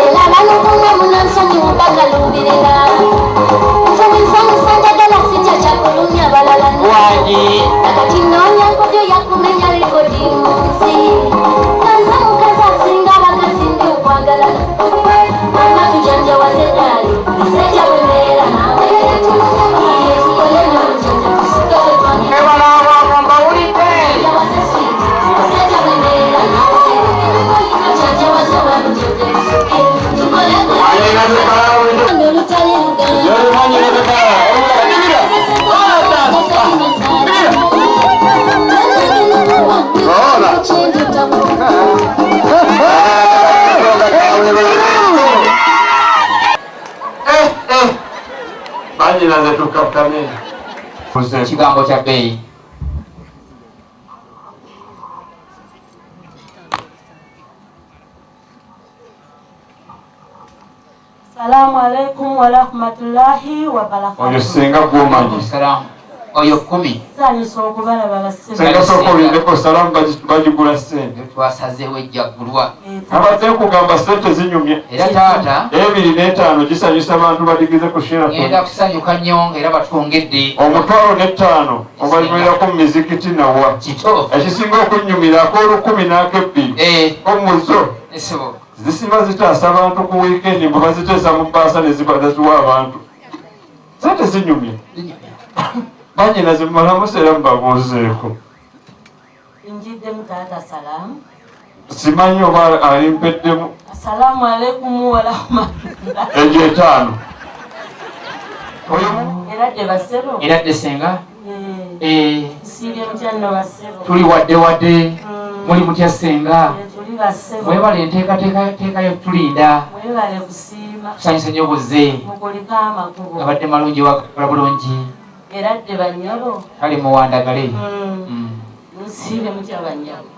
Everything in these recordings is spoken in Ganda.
Era banuvuma munansonyiwa bakaluubirira. Nze bwensanyusa njagala sitya kyakulumya balala. Wangi. Nakati nnoonya nkodyo yakumenya rekodi mu nsi. Nga nze mukazi asinga abakazi ndi okwagalana. Mama tujanjawaze ddaali, nze bwe mbeera naawe. Iye tukole n'olujanja tusike bwe twange. Ebalaabo mbawulidde. Banyinaze tukakkane. Kigambo kya bbeeyi. Salamu alaikum warahmatullahi wabarakatuh. Oyo singa gwomanyi. Salaamu. Oyo 10. Nsanyusa okubalaba bassebo. Senga sooka olindeko salaamu bagigula ssente. Twasazeewo ejjaggulwa. Abadde nkugamba ssente zinyumye. Era taata. 25 gisanyusa abantu badigize ku Sheraton. Ngenda kusanyuka nnyo ng'era batwongedde. 50,000 obalimwirako mu mizikiti nawa. Kituufu. Ekisinga okunnyumira ak'olukumi n'ak'ebbiri. Omuzo. Essebo. Zisiba zitaasa abantu ku wiikendi mbu baziteesa mu bbaasa ne ziwa abantu. Ssente zinyumye. Bannyina zimumalamu era mubabuuzeeko. Njiddemu taata salaamu. Simanyi oba alimpeddemu. Assalamu alaikum warahmatullahi. Egyo 5. Era dde bassebo. Era dde senga. Nsiibye mutya nno bassebo. Tuli wadde wadde. Muli mutya senga. Tuli bassebo. Mwebale enteekateeka yo tulinda. Mwebale kusiima. Tusanyuse nnyo buzze. Mukuliko amakubo. Abadde malungi wakakola bulungi. Era dde bannyabo. Kale muwandagale. Nsiibye mutya bannyabo.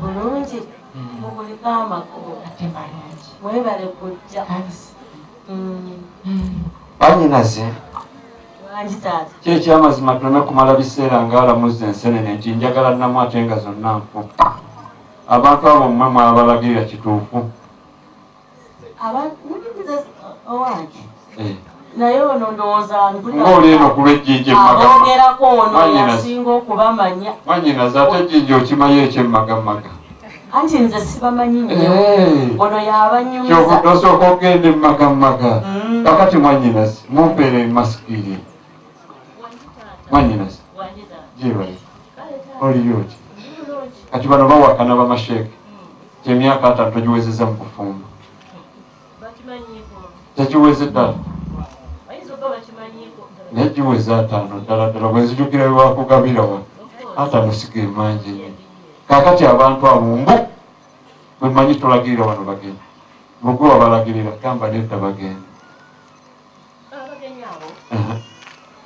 Bulungi. Mukuliko amakubo. Mwebale kujja. Bannyinaze. Wangi taata. Ki ekyamazima tuleme kumala biseera ng'alamuza ensenene nti njagala nnamu ate nga zonna nfu. Abantu abo mmwe mwabalagirira kituufu. Owange. Naye ono ndowooza ng'oli eno ku lw'ejjinja emmagamaga. Aboogerako ono yasinga okubamanya. Mwannyinaze ate ejjinja okimanyi eky'emmagamaga. Anti nze sibamanyi nnyo. Ono y'abanyumiza. Ky'ovudde osooka okugenda emmagamaga. Kakati mwannyinaze mumpeere emasikiri. Mwannyinaze gyebale oliyo ki? Kati bano bawakana bamasheeke nti emyaka 50 togiwezezza mu bufumbo. Tegiweze ddala. Naye giweze 50 ddala ddala bwe nzijukira bwe bakugabira wano. 50 si ge mangi nnyo. Kaakati abantu abo mbu bwe mmanyi tolagirira wano bagenda. Mbu gwe wabalagirira gamba nedda bagenda.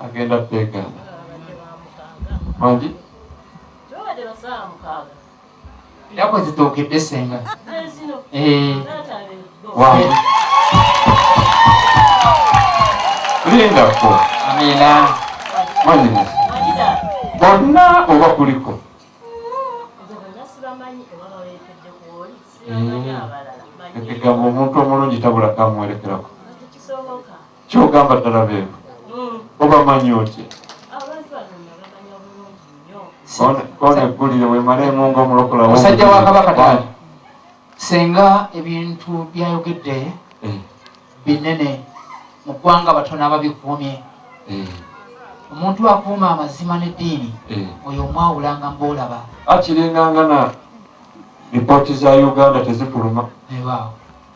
Agenda kwegaana. Wangi? Era kwe zituukidde senga. Wangi. Lindako. Amiina. Mwannyinaze. Bonna oba kuliko? Ekigamba omuntu omulungi tabula kamuwerekerako. Ky'ogamba ddala beebo. Obamanyi otya? Koona eggulire weemaleemu ng'omulokola Musajja wa Kabaka taata. Senga ebintu byayogedde binene mu ggwanga batono ababikuumye. Omuntu akuuma amazima n'eddiini oyo omwawulanga mbw'olaba. Akiringanga na lipooti za Uganda tezifuluma.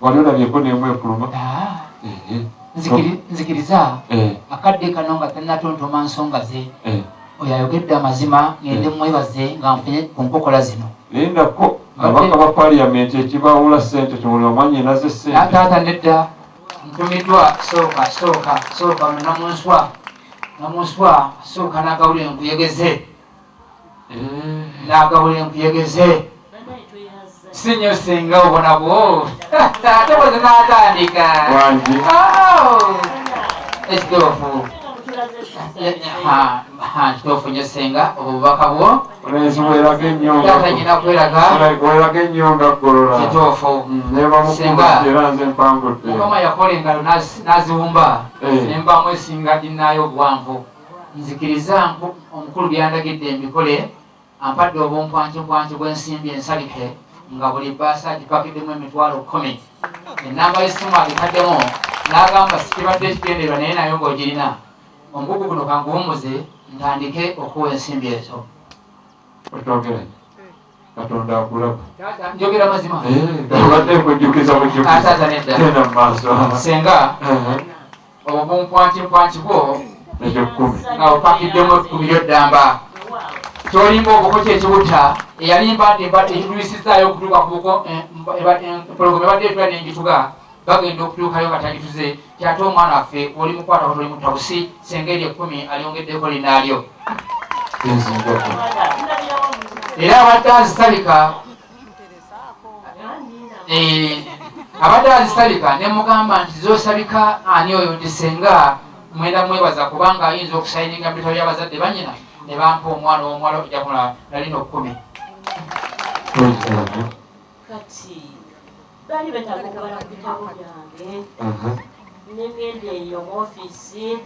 Wali olabyeko n'emu efuluma? Nzikiriza akadde kano nga tannatontoma nsonga ze. Oyo ayogedde amazima ngende mwebaze nga nfunye ku nkokola zino. Lindako ababaka ba parliament ekibawula ssente tewulira mwannyinaze ssente. Taata nedda ntumiddwa sooka sooka sooka ono namunswa namunswa sooka n'agawulire nkuyegeze. N'agawulire nkuyegeze. Si nnyo singa obona bwo. Ate bwe tunaatandika. Wangi. Ekituufu. Kituufu nnyo ssenga, obwo bubaka bwo. Olenzi weraga ennyonga. Taata nyina kweraga. Weraga ennyonga Golola. Kituufu. Nebamukuba era nze mpangudde. Mukama yakola engalo n'aziwumba ne mbaamu esinga ginnaayo obuwanvu. Nzikiriza omukulu by'andagidde mbikole, ampadde obumpwankimpwanki bw'ensimbi ensalike nga buli bbaasa agipakiddemu 100,000. Ennamba y'essimu agitaddemu n'agamba sikibadde ekigendererwa naye nayo ng'ogirina. Omugugu guno kanguwummuze ntandike okuwa ensimbi ezo. Okyogera Katonda akulaba. Taata njogera mazima. Obadde nkujjukiza bujjukiza. Taata nedda. Genda mu maaso. Ssenga obumpwankimpwanki bwo Eky'ekkumi. nga opakiddemu ekkumi lyo ddamba. Kyolimba obuko kyekiwutta eyalimba nti embadde ekitulwisizaayo okutuuka ku buko empologoma ebadde etula n'engituga bagenda okutuukayo nga tagituze kyate omwana waffe oli mukwatako toli mutta busi ssenga eryo 10 alyongeddeko linaalyo. Era abadde azisabika abadde azisabika ne mugamba nti zosabika ani oyo nti ssenga mwenda mwebaza kubanga ayinza okusayininga mu bitabo by'abazadde banyina ne bampa omwana omuwala ojja kumulaba nalina 10. Kati baali betaaga okubala ku bitabo byange ne ngenda eyo mu ofiisi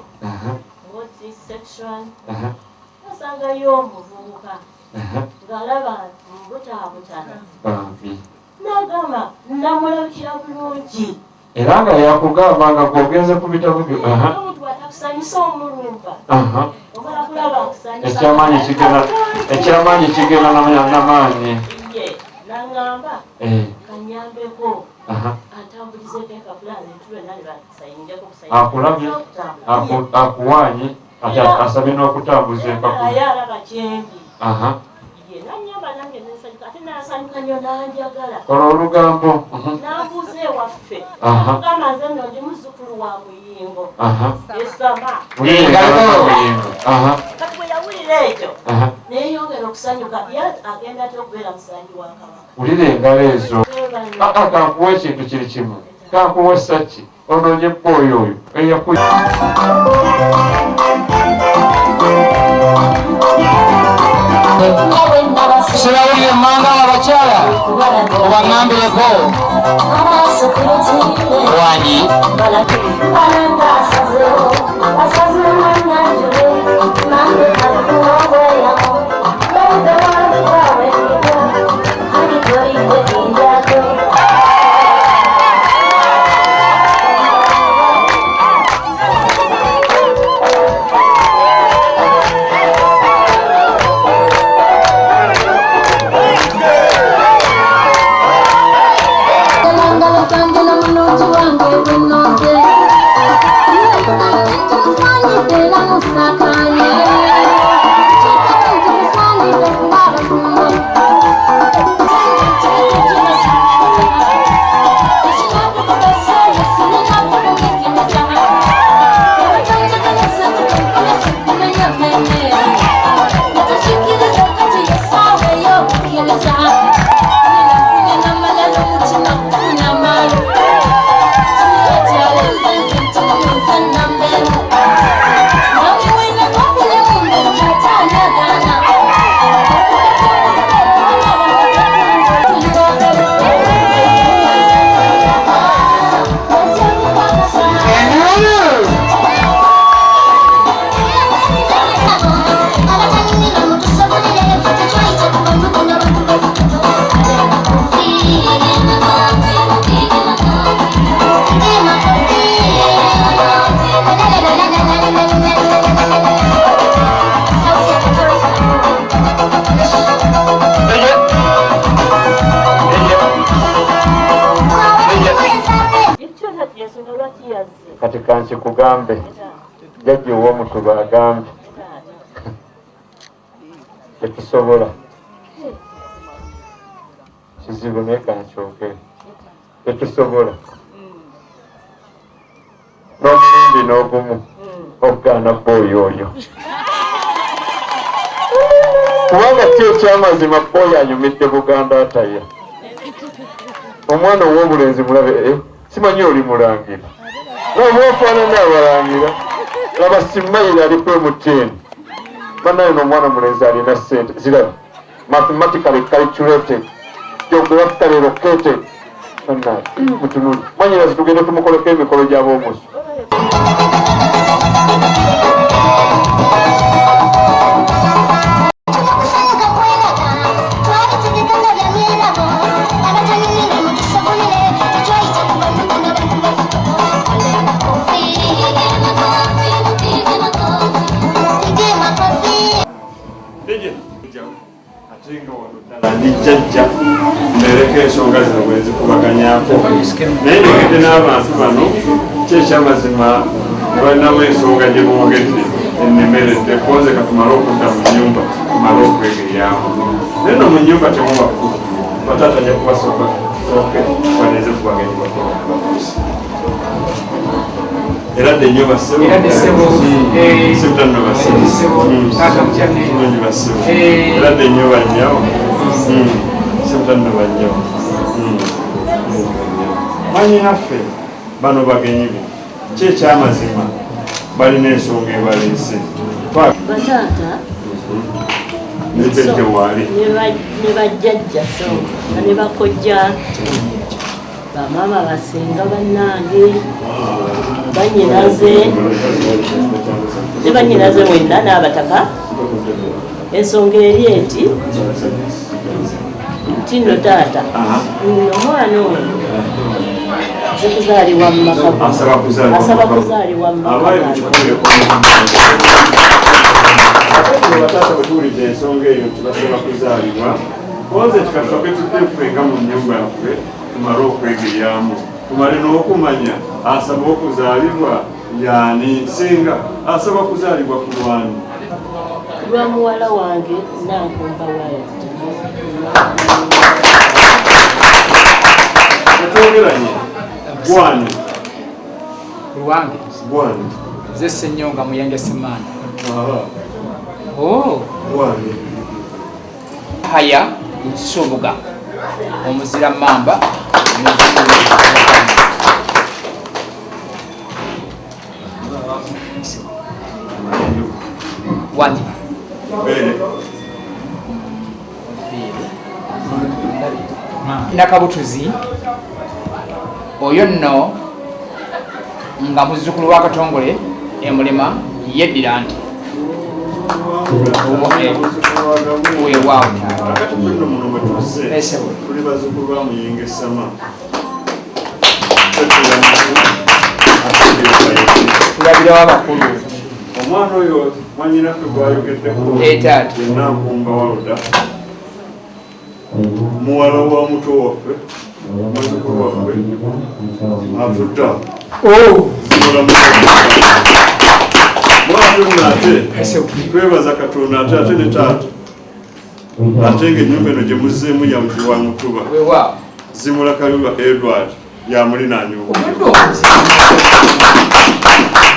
multi section nasangayo omuvubuka ng'alaba mbutaabutana n'agamba namulabikira bulungi. Era nga yakugamba nga gwogenze ku bitabo byo. Omuntu bw'atakusanyusa omulumba omala kulaba akusanyusa. Ekyamaanyi kigenda namaanyi. Ye n'aŋŋamba kanyambeko antambulizeeko empapula nze ntulwe nane basayinjeko kusayinja. Akulabye, akuwaanye, ate asabye n'okutambuza empapula. Naye alaba kyendi. Ye n'annyamba nange nensanyuka ate n'asanyuka nnyo n'anjagala. Kola olugambo. N'ambuuza ewaffe. Namugamba nze nno ndi muzzukulu wa Muyingo. Esama. Muyingo. Kati bwe yawulira ekyo neeyongera okusanyuka ye agenda atya okubeera musanji wa Kabaka. Wulira engalo ezo. Kankuwa ekintu kiri kimu. Kankuwa saki. Onoonye bbooyi oyo eyaku. Sibawulire mmanga abakyala obaŋŋambireko wangi. Kati kankikugambe jjajja ow'omutuba agambye tetusobola kizibu naye kankyogere tetusobola n'omulundi n'ogumu okugaana bbooyi oyo kubanga ki ekyamazima bbooyi anyumidde Buganda ataya omwana ow'obulenzi mulabe simanyi oli mulangira n'obwofaanana abalangira. Laba simayiri aliko MTN. Banaye n'omwana mulenzi alina ssente ziraba mathematically calculated, geographically located. Banaye mutunuli mwanyinazi, tugende tumukoleko emikolo gy'ab'omusu. Kusanyuka kweraga twali tugiganga bya myerabo abatanyumire mutusabulire tetwayita ku bantu bano bantu baffe. Pige makofi. Ate nga wano ddala ndi jjajja mbeereko ensonga zino bwe nzikubaganyako, naye njogedde n'abantu bano. Ki ekyamazima balinamu ensonga gye boogedde ennemeredde konze. Katumale okudda mu nnyumba, tumale okwegeryamu, naye no mu nnyumba temuba kkulu. Bataata ajja kubasooka sooke baneze ku bagenyi baffe batuuse. Era dde nnyo bassebo. Era dde ssebo. Sibutano bassebo. Ssebo. Taata mukyane. Bulungi bassebo. Eh. Era dde nnyo bannyawo. Sibutano bannyawo. Mwannyinaffe, bano bagenyi bo. Ki ekyamazima balina ensonga ebaleese. Bataata Nejjajja waali. Ne bajjajja so nga ne bakojja, bamaama, basenga, bannange, banyinaze ne banyinaze mwenna n'abataka, ensonga eri eti nti nno taata, nno omwana ono zikuzaalibwa mu maka go. Asaba kuzaalibwa mu Asaba maka go. kuzaalibwa mu maka Abaali gange. mukikubireko. Ate bataata bwe tuwulidde ensonga eyo nti basaba kuzaalibwa, konze tukasooke tudde ffe nga mu nnyumba yaffe, tumale okwegeryamu, tumale n'okumanya asaba okuzaalibwa yaani. Singa asaba kuzaalibwa ku lwani? Lwa muwala wange Nankumba Wayadde. Tetwogeranye gwani? Lwange. Gwani? Nze Ssenyonga Muyanja Semaanda. Oh. Gwani? Haya Nsubuga omuzira mamba. Wangi. Beere. Nakabutuzi oyo nno nga muzzukulu wa Katongole emulema yeddira nti weewaawo. Kakati fenno muno mwe tuzze Esebo. tuli bazzukulu ba Muyinga Essama. Tulabirawo abakulu. Omwana oyo mwanyinaffe gwayogeddeko Eh, taata. Nankumba Waluda, muwala wa muto waffe, muzzukulu waffe atudda mwate muno. Ate twebaza Katonda ate ate ne taata, ate nga ennyumba eno gye muzzeemu yamugiwa mutuba Weewaawo. Zimula Kalulwa Edward yamulinaanye Obudde obuzibu.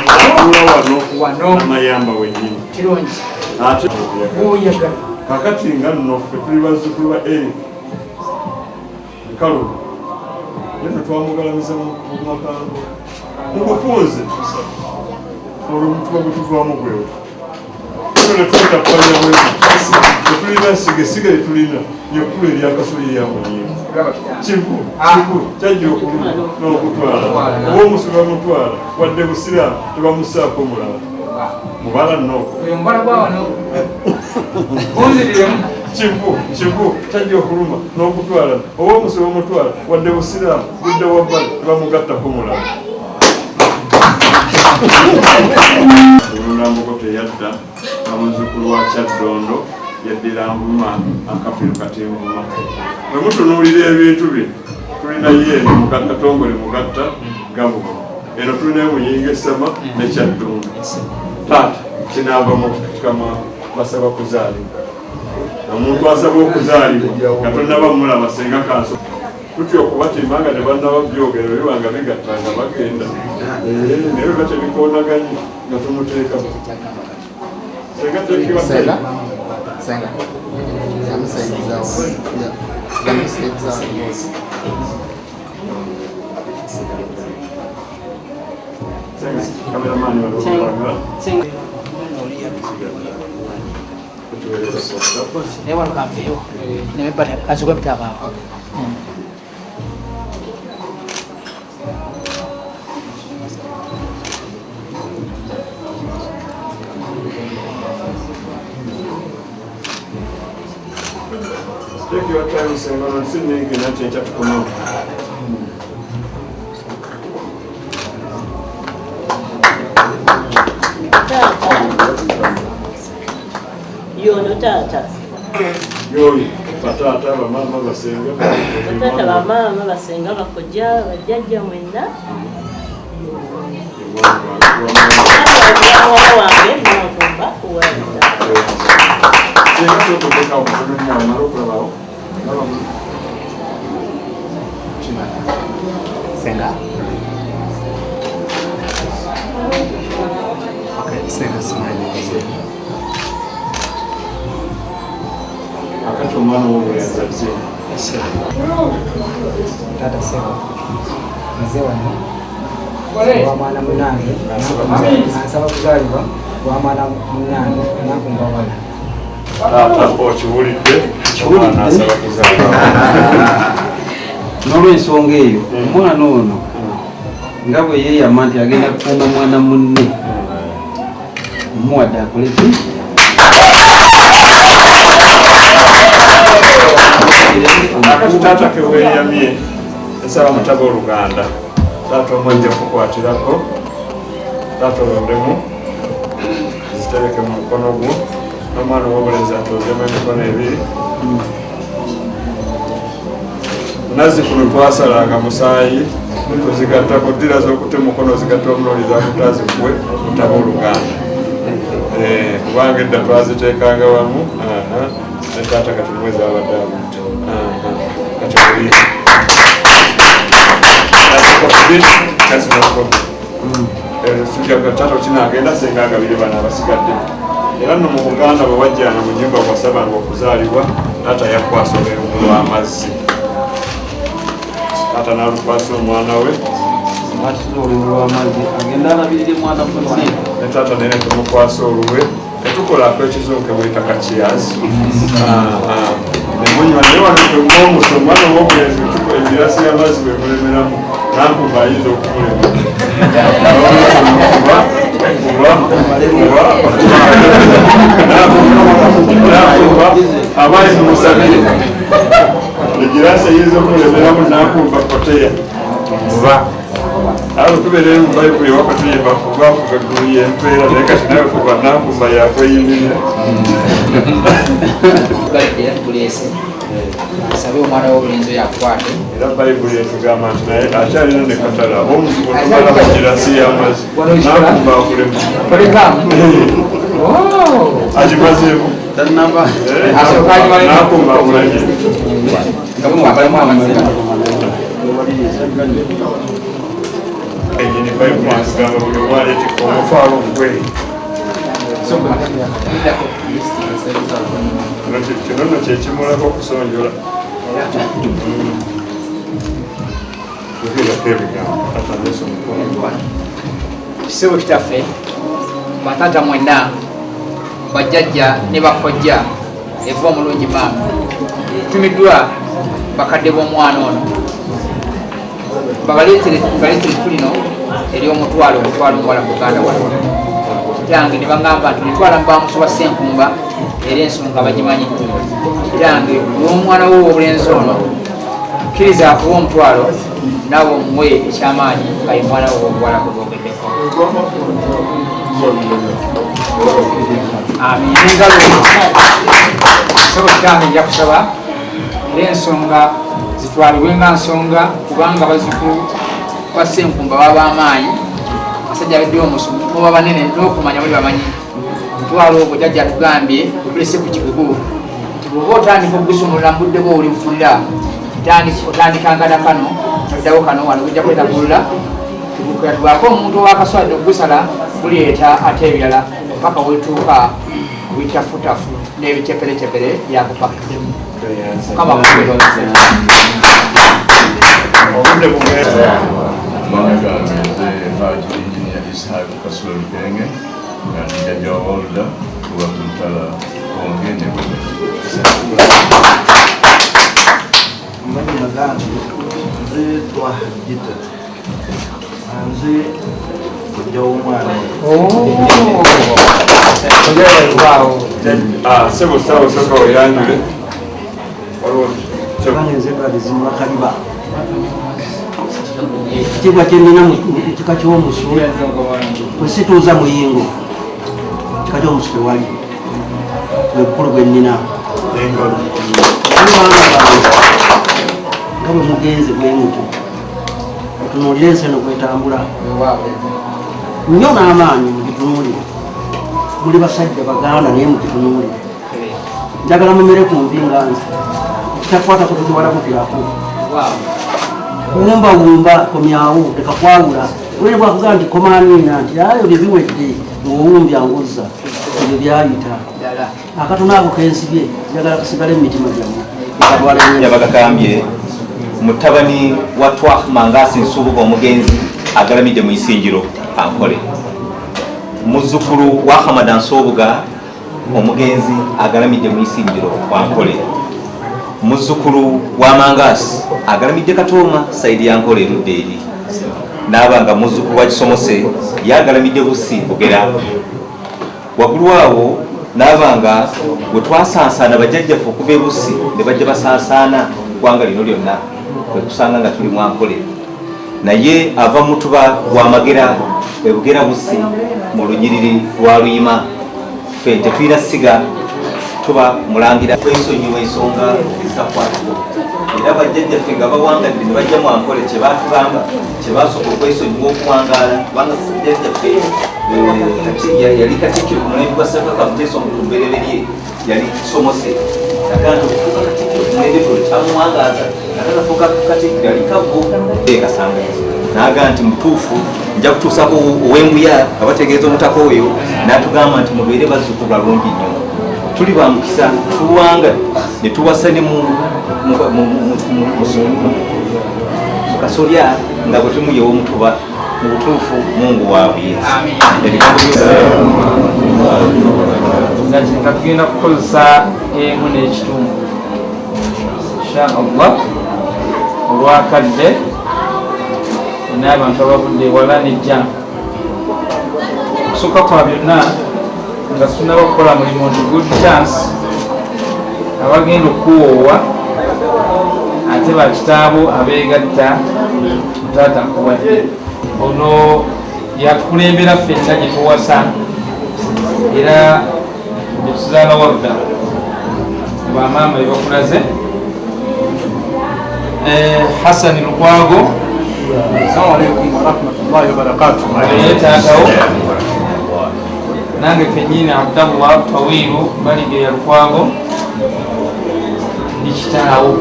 atuula wano. Wano. Amayamba wennyini. Kirungi. Ate Bw'oyagala. Kakati nga nno ffe tuli bazzukulu ba Eric Nkalubo, naye ffe twamugalamiza mu makango mu bufunze. Olwo omutuba gwe tuvaamu gwewo eno netwetapanya bwetu. Tetulina ssiga, essiga lyetulina lyekkulu eryakasuli eryamunyingo. Kivu kivu kyajja okuluma n'okutwala oba omusu bamutwala wadde busiraamu tebamusaako mulala mubala nnooko. Oyo mubala gwa wano kunziriremu. Kivu kivu kyajja okuluma n'okutwala oba omusu bamutwala wadde busiraamu budde wabbali tebamugattako mulala. Olunambuko teyadda nga muzzukulu wa Kyaddondo, yaddira Nvuma akafiru Katinvuma. Bwe mutunuulira ebintu bye tulinayo, eno Katongole mugatta gabugo, eno tulinayo Muyinga Essama ne Kyaddondo. Taata, kinaava mu kama basaba kuzaalibwa. Omuntu asaba okuzaalibwa nga tonnaba mulaba, senga kanso tutya okubatimba nga tebannaba byogera, biba nga bigatta nga bagenda. Naye biba tebikoonaganye nga tumuteekamu. Senga tekiwa. Senga. Senga. Let me say this out. Yeah. Let me say this out. Naye wano kanveewo kansoke mpitaawo. Take your time, Senga, nsi nningi nakyo ekyatukomawo. Taata yono taata Yoyo, bataata, bamaama, basenga. Bataata, bamaama, basenga, bakojja, bajjajja mwenna, muwala wange Nankumba Walda. Senga, sooka oteekawo katono nnyo awo, omale okulabawo. Senga. Okay, Senga smile. Akati omwana w'obulenzi azze. Taata sebo, nze wano wa mwana munange ansaba kuzaalibwa wa mwana munange Nankumba Wala. Taata okiwulidde, omwana asaba kuzaalibwa. N'olwensonga eyo, omwana ono nga bwe yeeyama nti agenda kukuuma mwana munne, muwadde akole ki? Akati taata ke weeyamye, nsaba mutaba oluganda. Taata omu ajja kukukwatirako, taata olondemu, zitereke mu mukono gwo, n'omwana ow'obulenzi atoozemu emikono ebiri. Nazzikuno twasalanga musaayi, tuzigattako ddira z'okutte mukono zigatta omuloli zakutte azikuwe mutaba oluganda. Kubanga edda twaziteekanga wamu, ne taata kati mwezi abadde akutte. Kati oli. Taata kinaagenda senga agabire bano abasigadde. Era nno mu Buganda bwe wajjanga mu nnyumba bw'asabanga okuzaalibwa, taata yakwasa olwenvu lw'amazzi. Taata n'alukwasa omwana we. Olwenvu lw'amazzi agenda alabirire mwana munne. Ne taata naye ne tumukwasa olulwe. Ne tukolako ekizungu ke buyita kakiyazi. Ne munywa naye wano ffe ng'omuso omwana ow'obulenzi egirasi y'amazzi bwe mulemeramu, Nankumba ayinza okumulema. Kuba, kuba, kuba, Nankumba abaali mumusabire. Egirasi eyinza okumulemeramu Nankumba koteya. Kuba. Awo tubeereyo mu Bayibuli ewaka tuyimba fuba fuba eggulu y'empeera naye kati nawe fuba Nankumba yakweyimirira. Tugalidde era tuguleese. Nsabe omwana w'obulenzi oyo akukwate. Era Bayibuli etugamba nti naye akyalina ne katala omuzibu tumala mu girasi y'amazzi Nankumba akulema. Agimazeemu. Nankumba akulanye. Enyini Bayibuli etugamba buli omu aleetikka omutwalo gwe. Kino nno kye kimulako okusonjola. Tuviirako ebigambo, taata aleese omukono. Kisebo kitaffe, bataata mwenna, bajjajja ne bakojja, eva omulungi maama. Tumiddwa bakadde b'omwana ono. Babaleetere ettu lino ery'omutwalo okutwala omuwala mu Buganda wano. Kitange ne baŋŋamba nti litwala mu bamusoba Ssenkumba era ensonga bagimanyi. Kitange olw'omwana wo ow'obulenzi ono, kkiriza akuwe omutwalo naawe omuwe ekyamaanyi nga ye mwana wo ow'obuwala gwe boogeddeko. Amiina. Engalo. Ssebo kitange nja kusaba era ensonga zitwalibwe nga nsonga kubanga bazzukulu ba Ssenkumba baba amaanyi, abasajja ab'eddira omusu muba banene n'okumanya muli bamanyi. Omutwalo ogwo jjajja atugambye gutulese ku kigugu nti bw'oba otandika okugusumulula mu budde bwo olibufunira, otandikanga na kano noddawo kano wano gujja kwetagulula tugukira omuntu owakaswadde okugusala guleeta ate ebirala paka wetuuka ku bitafutafu n'ebiceperecepere byakupakiddemu. Mukama akubeere. Obudde bugenda. Amannya gange nze Haji Engineer Isa. Lukenge nga ndi jjajja wa Walda kuba ku Ntala Konge ne Bugezi. Amannya gange nze Twaha Gita, nze kojja w'omwana. Sebo sawo soka weyanjule. Bange nze Edward Kaliba. Ekitiibwa kye nnina mu kika ky'omusu bwe situuza muyingo, kika ky'omusu tewali, bwe bukulu bwe nnina. Nga bwe mugenze bwe mutyo, otunuulire ensi eno kwetambula nnyo n'amaanyi, mugitunuulire. Muli basajja Baganda naye mugitunuulire. Njagala mumere ku nvi nga nze, ekitakwatako tukiwalabukirako. Wumbawumba komyawo, leka kwawula. Were bwakugamba nti komaaniina nti ayo bye biwedde ng'owumbya nguzza ebyo byayita. Akatono ako kensibye njagala kasigale mu mitima gyammwe. Yabagagambye mutabani wa Twah Mangasi Nsubuga omugenzi agalamidde mu Isingiro Ankole, muzzukulu wa Hamada Nsubuga omugenzi agalamidde mu Isingiro Ankole, muzzukulu wa Mangasi agalamidde Katooma sayidi ya Ankole erudda eri, n'aba nga muzzukulu wa Kisomose yagalamidde Bussi Bugera. Waggulu awo n'aba nga bwe twasaasaana bajjajjaffe okuva e Bussi ne bajja basaasaana ggwanga lino lyonna, kwe kusanga nga tuli mu Ankole. Naye ava mutuba gwa Magera e Bugera Bussi mu lunyiriri lwa Luyima. Ffe tetulina ssiga, tuba mulangira kwesonyiwa ensonga ezitakwatako. Era bajjajjaffe nga bawangadde ne bajja mu Ankole, kye baatugamba kye baasooka okwesonyiwa okuwangaala, kubanga jjajjaffe yali katikkiro ku mulembe gwa Ssekabaka Muteesa omubereberye, yali Kisomose. Agamba nti okufuuka katikkiro ku mulembe guno kyamuwangaaza, ate nafuuka katikkiro yali Kaggo Kasanga. N'agamba nti mutuufu nja kutuusako ow'embuya nga bategeeza omutaka oyo, n'atugamba nti mubeere bazzukulu balungi nnyo, tuli ba mukisa, tuwanga ne tuwasa ne mu kasolya nga bwe tumuyewa omutuba. Mu butuufu Mungu waabwe. Nga tugenda kukozesa emu n'ekitundu inshallah olwakadde n'abantu abavudde ewala nejja. Okusooka kwa byonna nga sinaba kukola mulimu nti good chance abagenda okuwoowa ate bakitaabo abeegatta taata nkuwadde ono yakulembera ffenna gye tuwasa era gye tuzaala Warda bamaama be bakulaze. Hassan Lukwago. Assalamu alaikum warahmatullahi wabarakatuh. Naye taatawo nange kenyini Abdallah Tawiru Baligeya Lukwago ndi kitaawo.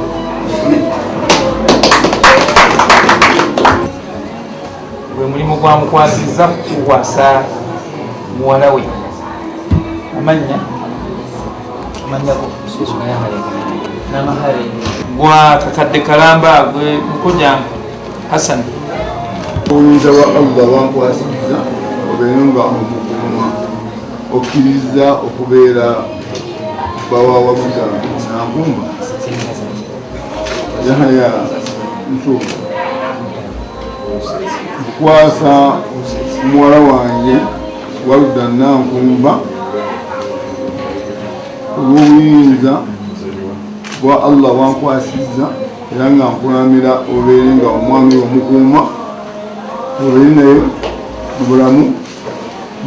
Gwe mulimu gwamukwasizza kukwasa muwala we. Amannya namahare gwa kakadde kalamba gwe mukojangu Hassan. Oyinza wa Allah wankwasizza obeere nga omukuuma, okkiriza okubeera bawawabuza Nankumba Yahaya Nsubuga. Nkwasa muwala wange Walda Nankumba olw'obuyinza bwa Allah wankwasizza era nga nkulamira obeere nga omwana oyo omukuuma, obeere naye mu bulamu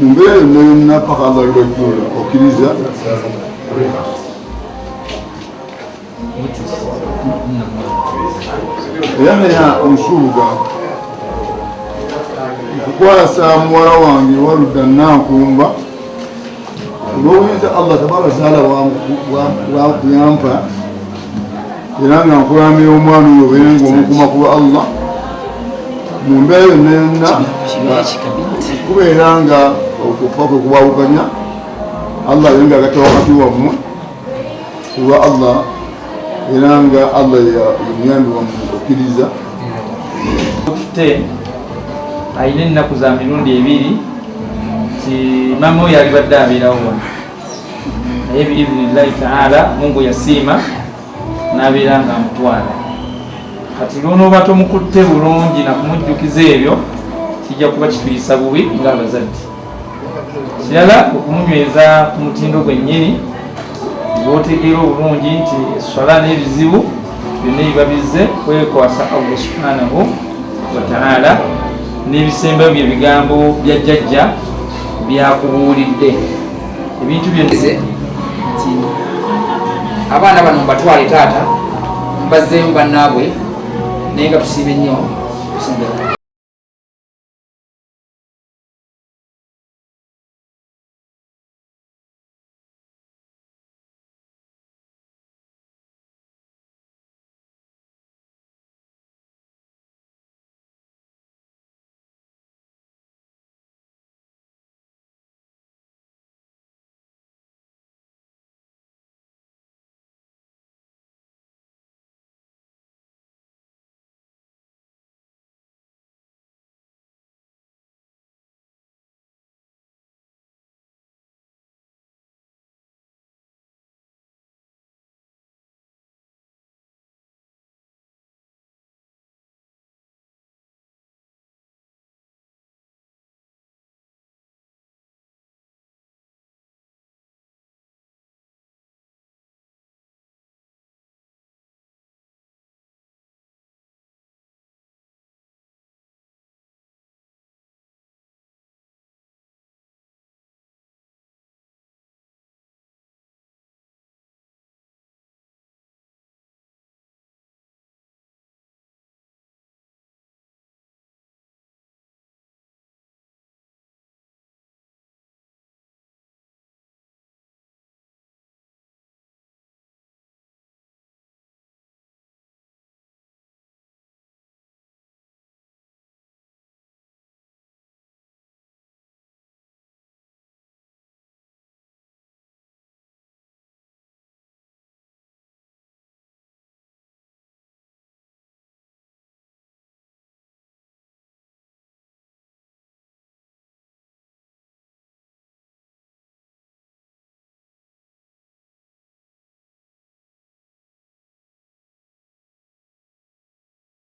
mu mbeera yonna yonna paka Allah lwajjula. Okkiriza? Yahaya Nsubuga, nkukwasa muwala wange Walda Nankumba olw'obuyinza Allah tabaraka taala bwakuyampa era nga nkulamira omwana oyo obeere nga omukuma ku Allah mu mbeera yonna yonna, kubeera nga okufa kwe kubawukanya, Allah abe nga agatta wakati wammwe kulwa Allah era nga Allah ye muyambi wammwe. Okkiriza? Tutte alina ennaku za mirundi ebiri. Nti maama we yalibadde abeerawo wano, naye biidhinillahi taala Mungu yasiima n'abeera nga amutwala. Kati lwonooba tomukutte bulungi nakumujjukiza ebyo, kijja kuba kituyisa bubi ng'abazadde. Kirala, okumunyweza ku mutindo gwennyini gwotegeera obulungi nti eswala n'ebizibu byonna ebiba bizze kwekwasa Allah subhanahu wataala. N'ebisembayo bye bigambo bya jjajja byakubuulidde ebintu byonna nti abaana bano mbatwale taata mbazzeeyo bannaabwe, naye nga tusiime nnyo kusembera.